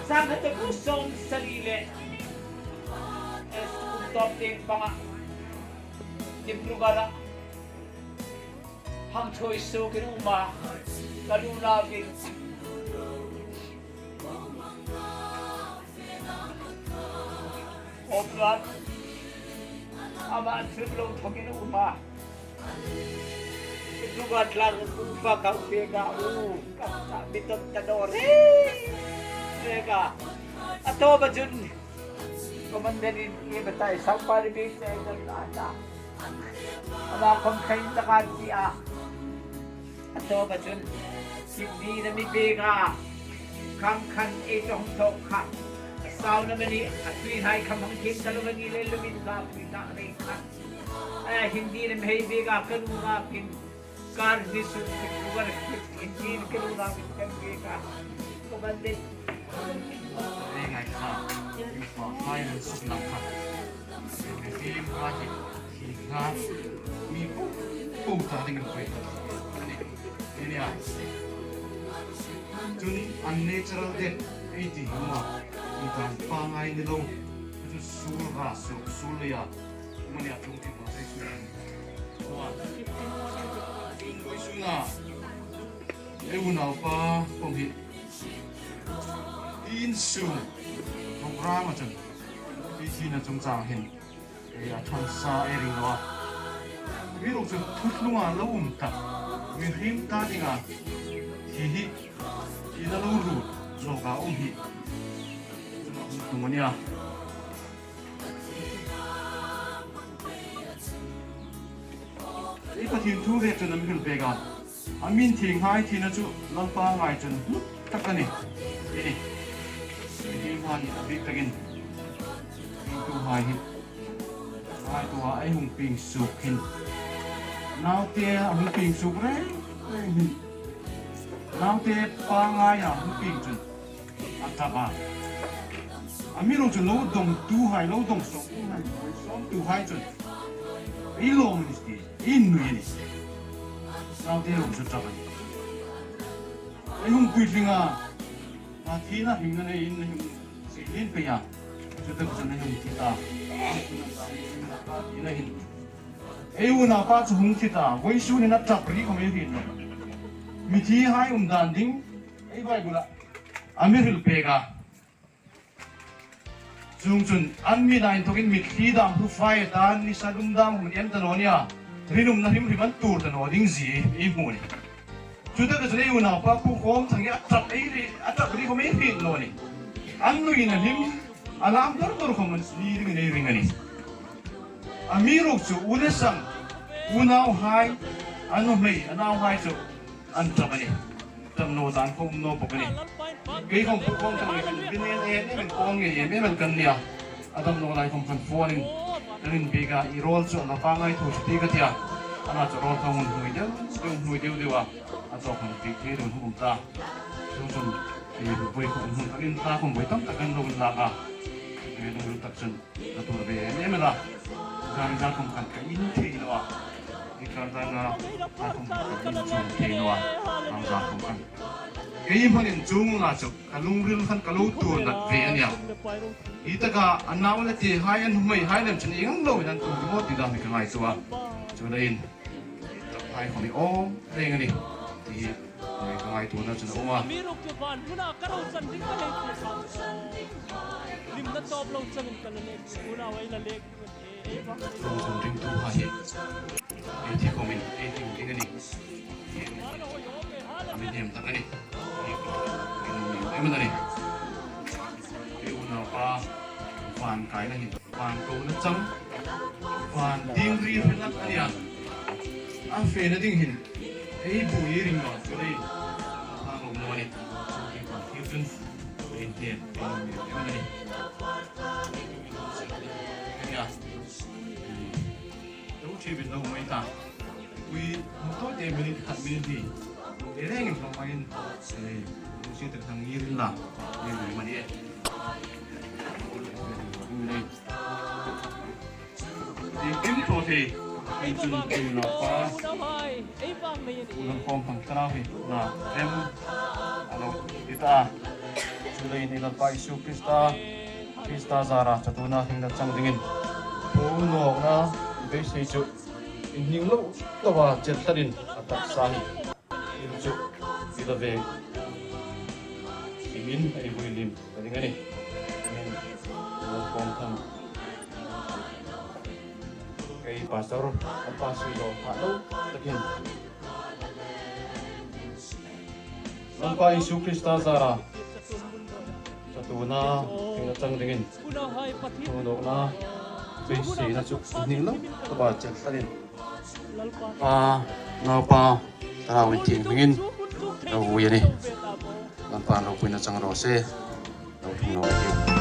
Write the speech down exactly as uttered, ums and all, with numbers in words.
Sangkhat zakuo sawmsari le, eh, kum tawp tieng panga Dibrugarh-a hang ṭhuoi suokin um a, ka nu nauin Hoplat ama thil lo thawkin um a. Dibrugarh tlang upa ka pek a, u, ka, ka mi tawp ta naw re. Pek a. A tawpa chun Commandant-in i batai sang pari bi te kan la ta. Ama khom khain ta kan ti a. A tawpa chun, Hindina mi pek a, khang khan ei ṭawng tawk kha. Sauna mani a tuihai kham hang thiem ta lo mani le lumin ka pui ta rei kha. A Hindina mi hei pek a, ka nu nauin kar ni sun ki kuwar Hindina ka nu nauin kan pek a. Ko ban de. Ei ngai kha, ei fa, fai ran suk lam kha. Ei fi ma hi, hi kha, mi pu, pu ta ding ko. Ni, ni a. Chun unnatural death ei ti hi ma, mi tang pangngai ni lo. Chu suol ra, suol, suol le a. Mani a tlung ti ma, ei suol. Wa. Ei suol na. Ei unaupa, pawm hi. Insung program a chun, i thina chungchang hin, ei a ṭhangsa ei ring naw a. Amiruokchu chun thutlunga lo um tak, mihriem ta dinga thi hi, i la lo ruot zawka um hi, chunga hung tlung a nia. Ei Pathien thu ve chun a mi hril pek a. A mi thienghai thina chu Lalpa ngai chun hmu tak a nih. Ei ni. Ei thienghai a bik takin. Ei tuhai hi. Ngaituo a ei hung pieng suok hin. Naute a hung pieng suok reng reng hin. Naute pangngai a hung pieng chun. A ṭap a. Amiruokchu lo dongtuhai, lo dong sawmtuhai, sawmtuhai chun. Ei lawm ni ti, ei nui ni. Naute lo chu ṭap a. Ei hung puitling a. A thina hringna nei in, ei hung seihlin pei a. Chu tak chun ei hung thi ta. Thina hin. Ei unaupa chu hung thi ta. Voisun hin a ṭap ri khom ei hriet naw. Mithihai um dan ding. Ei Bible-a a mi hril pek a. Chuongchun, an mi na inthokin mitthli dam hlu fai ta, nisa dum dam hmun en ta naw nia. Rinumna hrim hrim an tuor ta naw ding zie ei hmu a nih. Chu taka chun ei unaupa Pu Khawmthang hi a ṭap ei ri, a ṭap ri khom ei hriet naw nih. An nuin a hlim, a lam dor dor khom an ni ringin ei ring a nih. Amiruokchu u le sang, unauhai, a nuhmei, a nauhai chu an ṭap a nih. Ṭap naw dan khom um naw bawk a nih. Kei khom Pu Khawmthang le kan bin en em em, kan pawng ngei em em kan nia. A dam naw lai khom kan phone-in kan inbiek a, i rawl chu a la pangngai thu chu ti ka ti a. Ana chu rawl kha hun hnuoi deu deu, hnuoi deu deu a. A tawk hun ti thei deu hun um ta. Chuongchun, i buoi khom hun tak in ta khom buoi tam tak kan lo lak a. Ei lungril tak chun. Ka tuor ve em em a. Zan zan khom khan ka in thei naw a. I kar zan a, a khom khan ka in chuong thei naw a. Zan zan khom khan. Kei hmanin chuong la chu ka lungril khan ka lo tuor nat ve a nia. Hi taka a nau le tehai, a nuhmeihai lem chun ieng ang loin an tuor ringawt ti dam hi ka ngaituo a. Chuleiin, hai khom hi aw reng a nih. Ti hi ka ngaituona chun a um a. Amiruokchu van hmuna ka ro chan ding ka nei ti. Hlimna tawp lo changin ka la lek, unau ei la lek ding a ni. Ro chan ding tu ha hi. Ei thi khomin ei thi ding a nih. A mi hnem tak a nih. Ei nuom em a nih. Ei unaupa van kaina hin. Van kona chang, van ding ri hre lak a nia. A fena ding hin, ei bu ei ring naw, chu lei. A lo naw ni. Chu lei van thil chun, ei hne, ei lo ni, ei lo ni. Nia. Lo ṭhiebin lo mai ta. Ui, motor te minute khat minute ni. Ei rengin lo mai in. Ei, lo si tak thang ngir in la. Ei, lo mai ni e. Ei, kim thaw thei. Ei, chun, ei, lo pa. Unau hai, ei vang nei a ni. Unau khom pang tara hi. Na, em. Ano, i ta. Chuleiin i Lalpa Isu Krista, Krista zara chatuona hringna chang dingin, thunawkna beisei chu inhning lo loa chel tlatin a taksa hi, in chu i la ve, i min ei vui lim ta ding a nih. Min lo kawm thang. Kei pastor, a pastor lo ha lo takin, Lalpa Isu Krista zara chatuona hringna chang dingin, thunawkna beiseina chu inhning lo loa chel tlatin, Pa, Naupa, Thlarau Inthieng hmingin lo vui a nih. Lalpan ropuina chang raw se. Lo thung naw ei tiu.